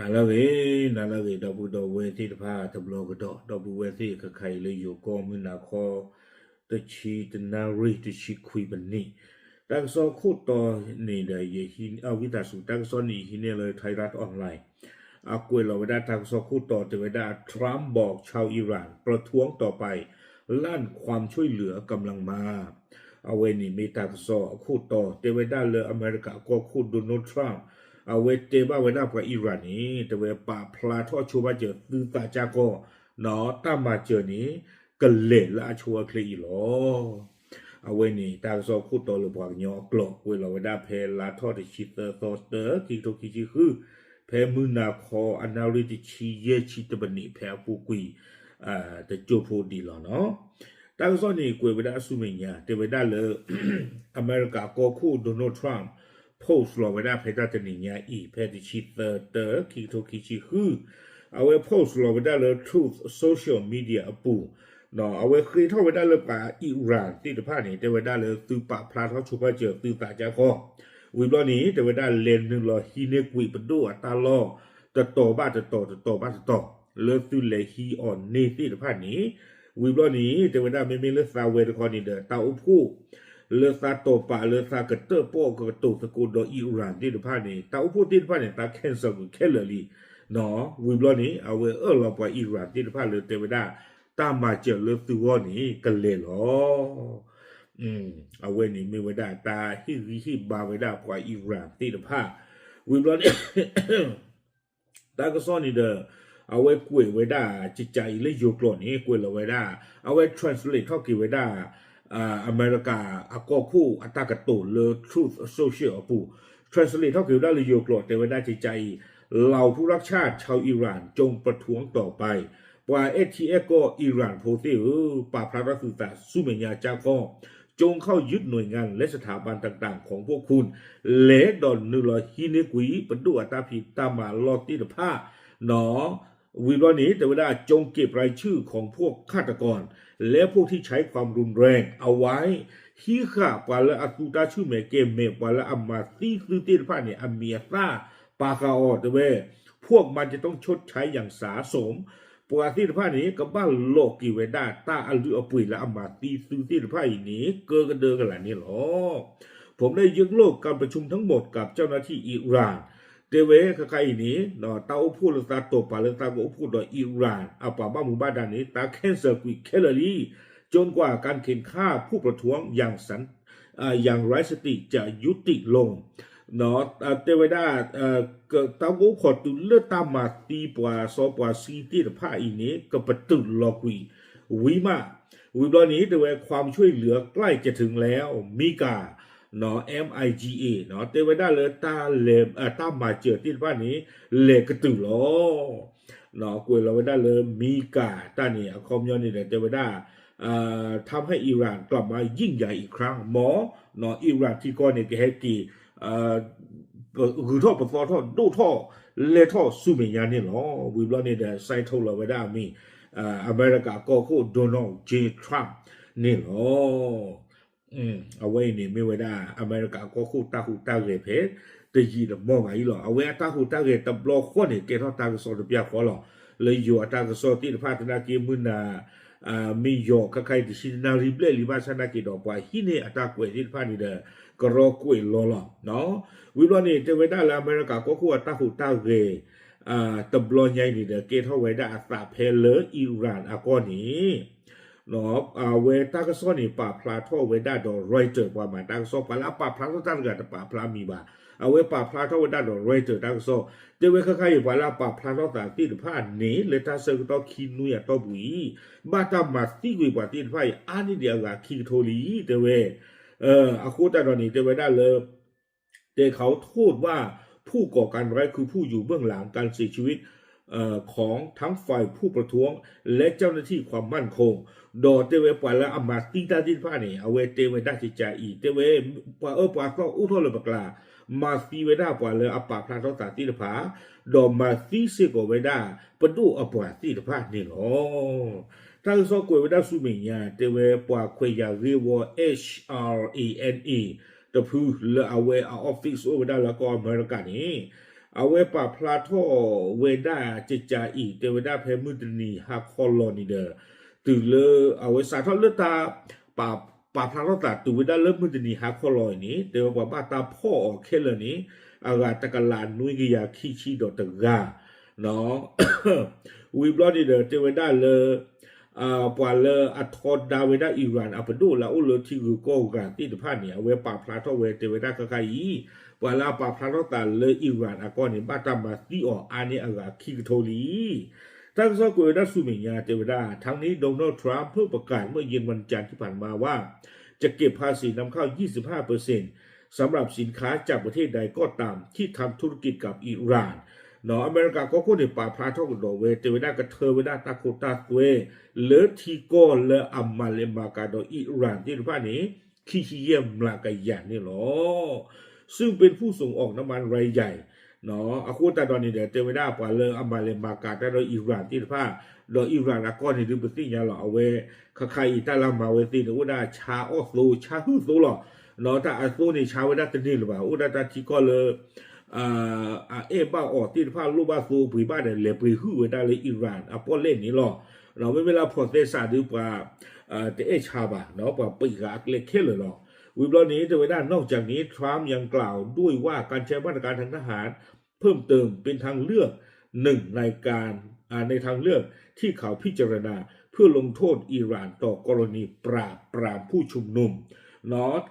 နၤလၢအဂ့ၤ, နၤလၢအဂ့ၤ ဒီပုၢ်ဒီဝဲၢ်သ့ၣ်တဖၣ်တဘျီကဒီး, ဒီပုၢ်ဝဲၢ်သ့ၣ်ခဲခါအံၤလၢယိၤကီၢ်မုၢ်နၤခီ တဆံတနၣ်ရံၣ်တဆံခွံပနံၣ်, တၢ်ကစီၣ်ခိၣ်တီန့ၣ်ဒီး ယဟံးဝံသးစူၤ တၢ်ကစီၣ်န့ၣ်ယဟံးန့ၢ်လၢ Thairath Online အကွဲးလီၤဝဲဒၣ်တၢ်ကစီၣ်ခိၣ်တီတဲဝဲဒၣ် Trump บอกชาวอิหร่าน ประท้วงต่อไป ลั่น ความช่วยเหลือกำลังมา အဝဲန့ၣ်မ့ၢ်တၢ်ကစီၣ်အခိၣ်တီ တဲဝဲဒၣ်လၢအမဲရကၤကီၢ်ခိၣ် Donald Trump အဝဲတဲဘၣ်ဝဲဒၣ်ပှၤအံရၣ်န့ၣ် တဲဝဲပာ်ဖျါထီၣ်ဆိဘၣ်စၢၤသုသးကၢ်ကီၢ် တၢ်မၤစၢၤန့ၣ် ကလဲၤလၢအဆိအချ့အံၤလီၤ. အဝဲန့ၣ်တၢ်ကစီၣ်ခိၣ်တီလၢပှၤကညီအကျိာ် ကွဲးလီၤဝဲဒၣ်ဖဲလါထီၣ်တဆံသၢသီတၢ ခံကထိခံဆံဃု ဖဲမုၢ်နၤခီအနၣ်ရံၣ်တဆံယဲၢ်ဆံတပနံး ဖဲအပူၤကွံာ် တကၠိဖိဒံးလီၤနီၤ. တၢ်ကစီၣ်န့ၣ်ကွဲးဝဲဒၣ်ဆူမဲာ်ညါ တဲဝဲဒၣ်လၢ အမဲရကၤကီၢ်ခိၣ် Donald Trump post လီၤဝဲဒၣ်ဖဲတၢ်တနံၤညါအံၤ ဖဲတဆံသၢတၢ ခံကထိခံဆံဃု အဝဲ post လီၤဝဲဒၣ်လၢ Truth Social Media အပူၤ အဝဲဃ့ထီၣ်ဝဲဒၣ်လၢပှၤအံရၣ်သ့ၣ်တဖၣ်န့ၣ် တဲဝဲဒၣ်လၢသုပာ်ဖျါထီၣ်ဆိဘၣ်စၢၤသုသးကၢ်ကီၢ် ဝံၤဘျီန့ၣ် တဲဝဲဒၣ်လဲၤနုာ်လီၤဟံးန့ၢ်ကွံာ်ပဒိၣ်အတၢ်လီၢ် တတီၤဘၣ်တတီၤ တတီၤဘၣ်တတီၤ လၢသုလဲၤဟံးအီၤန့ၢ်သ့ၣ်တဖၣ်န့ၣ် ဝံၤဘျီန့ၣ် တဲဝဲဒၣ်မ့မ့ၢ်လၢသးဝဲတခီန့ၣ်ဒီး တၢ်အိၣ်ဖှိၣ် လၢသးတီၢ်ပာ်လၢသးကတၢၣ်ပီၣ်ကကတိၤသကိးဒီးအံရၣ်သ့ၣ်တဖၣ်န့ၣ် တၢ်အိၣ်ဖှိၣ်သ့ၣ်တဖၣ်န့ၣ် သး cancel ကွံာ်ခဲလၢာ်လံ. ဝံၤဘျီန့ၣ် အဝဲအၢၣ်လီၤပှၤအံရၣ်သ့ၣ်တဖၣ်လၢတဲဝဲဒၣ် တၢ်မၤစၢၤလၢသုဂီၢ်န့ၣ် ကလဲၤလီၤ. အဝဲန့ၣ်မ့ၢ်ဝဲဒၣ်တၢ်ဟ့ၣ်ဂံၢ်ဟ့ၣ်ဘါဝဲဒၣ်ပှၤအံရၣ်သ့ၣ်တဖၣ် ဝံၤဘျီန့ၣ် တၢ်ကစီၣ်န့ၣ်ဒီး အဝဲကွဲးဝဲဒၣ်ကကးအံၤလၢယိၤကျိာ်န့ၣ် ကွဲးလီၤဝဲဒၣ် အဝဲ translate ထီၣ်က့ၤဝဲဒၣ် အမဲရကၤအကီၢ်ခိၣ်အတၢ်ကတိၤလၢ Truth Social အပူၤ translate ထီၣ်က့ၤဝဲဒၣ်လၢယိၤကျိာ် တဲဝဲဒၣ်ကကးအံၤ เหล่าผู้รักชาติชาวอิหร่านจงประท้วงต่อไป ပှၤအဲၣ်ထံအဲၣ်ကီၢ်အံရၣ်ဖိသ့ၣ်ဧၢ, ပာ်ဖျါထီၣ်သုသးဆူမဲာ်ညါကၢ်ကီၢ် จงเข้ายึดหน่วยงานและสถาบันต่างๆของพวกคุณ လဲၤဒီးနုာ်လီၤဟံးန့ၢ်ကွံာ် ပဒိၣ်အတၢ်ဖံးတၢ်မၤလီၢ်သ့ၣ်တဖၣ် ဝံၤဘျီန့ၣ် တဲဝဲဒၣ် จงเก็บรายชื่อของพวกฆาตกร และพวกที่ใช้ความรุนแรงเอาไว้ ဟံးဃာ်ပှၤလၢအသူတၢ်ဆူၣ်မဲာ်ကဲၤမဲာ် ပှၤလၢအမၤသံသုသ့ၣ်တဖၣ်န့ၣ် အမံၤအသၣ် ပာ်ဃာ်အီၤ တဲဝဲ พวกมันจะต้องชดใช้อย่างสาสม ပှၤသ့ၣ်တဖၣ်န့ၣ် ကဘၣ်လိးက့ၤဝဲဒၣ်တၢ်အလုၢ်အပှ့ၤလၢအမၤသံသုသ့ၣ်တဖၣ်အံၤန့ၣ် ကၢကဒၢကလာ်န့ၣ်လီၤ. ผมได้ยกเลิกการประชุมทั้งหมดกับเจ้าหน้าที่อิหร่าน တဲဝဲခဲခါအံၤန့ၣ် တၢ်အိၣ်ဖှိၣ်လၢသးတီၢ်ပာ်လၢသးကအိၣ်ဖှိၣ်ဒီးအံရၣ် အပှၤဘၣ်မူဘၣ်ဒါန့ၣ် သး cancel ကွံာ်ခဲလၢာ်လံ จนกว่าการเข็นฆ่าผู้ประท้วงอย่างสัน อย่างไร้สติจะยุติลง တဲဝဲဒၣ် တၢ်အိၣ်ခိးတုၤလၢတၢ်မၤသံပှၤစီပှၤဆှံသ့ၣ်တဖၣ်အံၤန့ၣ် ကပတုာ်လီၤကွံာ်ဝံၤမး ဝံၤဘျီန့ၣ် တဲဝဲ ความช่วยเหลือใกล้จะถึงแล้ว မံကၤ MIGA တဲဝဲဒၣ်လၢ တၢ်မၤစၢၤသ့ၣ်တဖၣ်န့ၣ် လဲၤကတုာ်လီၤ ကွဲးလီၤဝဲဒၣ်လၢမံကၤတၢ်န့ၣ် အခီပညီန့ၣ်ဒီး တဲဝဲဒၣ် ทำให้อิหร่านกลับมายิ่งใหญ่อีกครั้ง မ်အံရၣ်ထံကီၢ်န့ၣ် ကဟဲက့ၤ ဂုၤထီၣ်ပသီထီၣ်ဒိၣ်ထီၣ် လဲၤထီၣ်ဆူမဲာ်ညါန့ၣ်လီၤ. ဝံၤဘျီန့ၣ်ဒီး စဲးထီၣ်လီၤဝဲဒၣ်အမံၤ အမဲရကၤကီၢ်ခိၣ် Donald J Trump န့ၣ်လီၤ. အဝဲအံၤန့ၣ်မ့ၢ်ဝဲဒၣ် အမဲရကၤကီၢ်ခိၣ်တၢ်ဟူးတၢ်ဂဲၤဖဲ တယံာ်တမီၢ်ဘၣ်အံၤလီၤ. အဝဲအတၢ်ဟူးတၢ်ဂဲၤတဘျီဃီန့ၣ် ကဲထီၣ်တၢ်ကစီၣ်တပျၢ်ဃီလီၤ. လၢယိၤအတၢ်ကစီၣ်သ့ၣ်တဖၣ်သနာ်က့မုၢ်နၤ မ့ၢ်ယီၤခါခါအံၤတဆံတနၣ်ရံၣ်ဘျဲၣ်လံဘၣ်ဆၣ်သနာ်က့ဒီး ပှၤဟံးန့ၢ်အတၢ်ကွဲးသ့ၣ်တဖၣ်န့ၣ်ဒီး ကရီကွဲးလီၤလီၤ. ဝံၤဘျီန့ၣ် တဲဝဲဒၣ်လၢအမဲရကၤကီၢ်ခိၣ်အတၢ်ဟူးတၢ်ဂဲၤ တဘျီညါအံၤန့ၣ်ဒီး ကဲထီၣ်ဝဲဒၣ်အသးဖဲလၢအံရၣ်အကီၢ်န့ၣ် အဝဲတၢ်ကစီၣ်န့ၣ် ပာ်ဖျါထီၣ်ဝဲဒၣ်ဒီး Reuters ပှၤမၤတၢ်ကစီၣ် ပှၤလၢအပာ်ဖျါထီၣ်တၢ်တဂၤတပာ်ဖျါမံၤဘၣ်. အဝဲပာ်ဖျါထီၣ်ဝဲဒၣ်ဒီး Reuters တၢ်ကစီၣ် တဲဝဲခဲခါအံၤ ပှၤလၢအပာ်ဖျါထီၣ်သးသ့ၣ်တဖၣ်န့ၣ် လၢတၢ်ဆၢကတီၢ်ခံနွံအတီၢ်ပူၤအံၤ ဘၣ်တၢ်မၤသံကွံာ်ပှၤသ့ၣ်တဖၣ်အံၤ အါန့ၢ်ဒံးအဂၤခံကထိလံ တဲဝဲ အဃိသတးဒီးန့ၣ် တဲဝဲဒၣ်လၢ แต่เขาโทษว่าผู้ก่อการร้ายคือผู้อยู่เบื้องหลังการเสียชีวิตของทั้งฝ่ายผู้ประท้วงและเจ้าหน้าที่ความมั่นคง ဒီးတဲဝဲပှၤလၢအမၤသံတၢ်သ့ၣ်တဖၣ်န့ၣ် အဝဲတဲဝဲဒၣ်ကကးအံၤ တဲဝဲ ပှၤအၢပှၤသီအိၣ်ထီၣ်လၢပကျါ မၤသံဝဲဒၣ်ပှၤလၢအပာ်ဖျါထီၣ်သးသ့ၣ်တဖၣ် ဒီးမၤသံစ့ၢ်ကီးဝဲဒၣ်ပဒိၣ်အပှၤသ့ၣ်တဖၣ်န့ၣ်လီၤ. တၢ်ကစီၣ်ကွဲးဝဲဒၣ်ဆူမဲာ်ညါ တဲဝဲပှၤခွဲးယာ်ဂ့ၢ်ဝီ H R A N A တဖုလၢအဝဲအ office အိၣ်ဝဲဒၣ်လၢကီၢ်အမဲရကၤန့ၣ် အဝဲပာ်ဖျါထီၣ်ဝဲဒၣ်ကကးအံၤ တဲဝဲဒၣ်ဖဲမုၢ်တနံၤဟါခီလီၤန့ၣ်ဒီး တုၤလၢအဝဲစးထီၣ်လၢတၢ် ပာ်ဖျါထီၣ်သးတုၤဝဲဒၣ်လၢမုၢ်တနံၤဟါခီလီၤအံၤန့ၣ် တဲဝဲပှၤဘၣ်တၢ်ဖီၣ်အီၤခဲလၢာ်န့ၣ် အဂၤတကလးနွံကယၤခံဆံဒီးတဂၤ ဝံၤဘျီန့ၣ်ဒီး တဲဝဲဒၣ်လၢ ပှၤလၢအထီဒါဝဲဒၣ် Iran အပဒိၣ်လၢအအိၣ်လၢထံဂုၤကီၢ်ဂၤသ့ၣ်တဖၣ်န့ၣ် အဝဲပာ်ဖျါထီၣ်ဝဲတဲဝဲဒၣ်ခဲခါအံၤ ပှၤလၢအပာ်ဖျါထီၣ်သးလၢ Iran အကီၢ်န့ၣ် ဘၣ်တၢ်မၤသံအီၤအါန့ၢ်အဂၤခံကထိလံ တၢ်ကစီၣ်ကွဲးဝဲဒၣ်ဆူမဲာ်ညါတဲဝဲဒၢ် ทั้งนี้ Donald Trump เพิ่งประกาศเมื่อเย็นวันจันทร์ที่ผ่านมาว่า จะเก็บภาษีนำเข้า ยี่สิบห้าเปอร์เซ็นต์ สำหรับสินค้าจากประเทศใดก็ตามที่ทำธุรกิจกับอิหร่าน အမဲရကၤကီၢ်ခိၣ်န့ၣ် ပာ်ဖျါထီၣ်ကဒီးဝဲ တဲဝဲဒၣ်ကထၢဝဲဒၣ်တၢ်ခိတၢ်သွဲ လၢထံကီၢ်လၢအမၤလဲၤမၤကၤဒီး Iran သ့ၣ်တဖၣ်န့ၣ် ခံဆံယဲၢ်မျးကယၤန့ၣ်လီၤ ซึ่งเป็นผู้ส่งออกน้ำมันรายใหญ่ အဃိသတးဒီးန့ၣ်ဒီး တဲဝဲဒၣ်ပှၤလၢအမၤလဲၤမၤကၤတၢ်ဒီး Iran သ့ၣ်တဖၣ် ဒီး Iran အကီၢ်န့ၣ်ဒုးပသ့ၣ်ညါလီၤ အဝဲ ခဲခါအံၤတၢ်လၢမၤဝဲသ့န့ၣ် အိၣ်ဒၣ်ဆါအီၣ်သိ ဆါဟုၣ်သိလီၤ တၢ်အသိန့ၣ်ဆါဝဲဒၣ်တန့ၢ်လၢၤဘၣ် အိၣ်ဒၣ်တၢ်ထံကီၢ်လၢ အအဲၣ်ဘၣ်အီၤသ့ၣ်တဖၣ်လိၣ်ဘၣ်သိပှ့ၤဘၣ်ဒီး လဲၤပှ့ၤဟုၣ်ဝဲဒၣ်လၢ Iran အပီၣ်လဲၣ်န့ၣ်လီၤ. မ့မ့ၢ်လၢ process ဒုးပှၤ တအဲၣ်ဆါဘၣ် ပှၤပံးဃာ်အကျဲခဲလၢာ်လီၤ. ဝံၤဘျီန့ၣ် တဲဝဲဒၣ် นอกจากนี้ ทรัมป์ยังกล่าวด้วยว่าการใช้มาตรการทางทหาร เพิ่มเติมเป็นทางเลือกหนึ่งในการในทางเลือกที่เขาพิจารณาเพื่อลงโทษอิหร่านต่อกรณีปราบปรามผู้ชุมนุม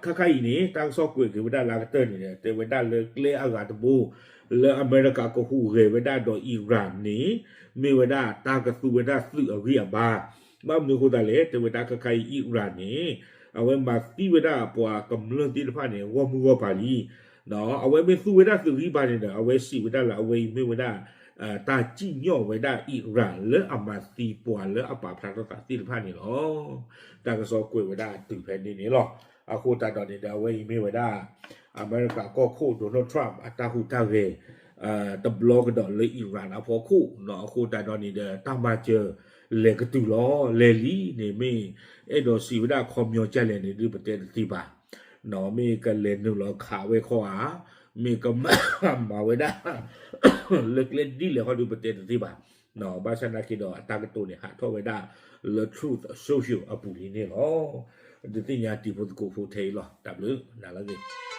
ခဲခါအံၤန့ၣ် တၢ်ကစီၣ်ကွဲးက့ၤဝဲဒၣ်လၢအကတၢၢ်န့ၣ် တဲဝဲဒၣ်လၢကျဲအဂၤတဘိ လၢအမဲရကၤကဟူးဂဲၤဝဲဒၣ်ဒီး Iran န့ၣ် မ့ၢ်ဝဲဒၣ်တၢ်ကသူဝဲဒၣ်သုးအဂံၢ်အဘါ ဘၣ်မနုၤအဃိသတးလဲၣ် တဲဝဲဒၣ်ခဲခါအံၤ Iran န့ၣ် အဝဲမၤသံဝဲဒၣ်ပှၤကမျၢၢ်သ့ၣ်တဖၣ်န့ၣ် ဂီၢ်မုၢ်ဂီၢ်ပၤလံ အဝဲမ့ၢ်သူဝဲဒၣ်သုးဂံၢ်ဘါန့ၣ်ဒီး အဝဲစံးဝဲဒၣ်လၢအဝဲအံၤမ့ၢ်ဝဲဒၣ် တၢ်စံၣ်ညီၣ်ဝဲဒၣ် Iran လၢအမၤသံပှၤလၢအပာ်ဖျါထီၣ်သးသ့ၣ်တဖၣ်န့ၣ်လီၤ. တၢ်ကစီၣ်ကွဲးဝဲဒၣ်တုၤဖဲန့ၣ်န့ၣ်လီၤ. အဃိသတးဒီးန့ၣ်ဒီး အဝဲအံၤမ့ၢ်ဝဲဒၣ် အမဲရကၤကီၢ်ခိၣ် Donald Trump အတၢ်ဟူးတၢ်ဂဲၤ တဘျီကဒီးလၢ Iran အဖီခိၣ် အဃိသတးဒီးန့ၣ်ဒီး တၢ်မၤစၢၤလဲၤကတုၤလီၤ လဲၤလံန့ၣ် မ့ၢ်အဲၣ်ဒိးစံးဝဲဒၣ်ခီပညီကလဲၣ်န့ၣ်ဒုး ပတဲတသ့ဘၣ် မ့ၢ်ကလဲၤနုာ်လီၤခးဝဲခီဧါ, မ့ၢ်ကမၤဝဲဒၣ် လၢကျဲဒ်လဲၣ်ဃီဒုး ပတဲတသ့ဘၣ်. ဘၣ်ဆၣ်နာ်က့ဒီး အတၢ်ကတိၤန့ၣ် ဟးထီၣ်ဝဲဒၣ်လၢ Truth Social အပူၤလံန့ၣ်လီၤ. ဒုးသ့ၣ်ညါတံၤဖိသကိးဖိထဲအံၤလီၤ. တၢ်ဘျုးနၤလၢအဂ့ၤ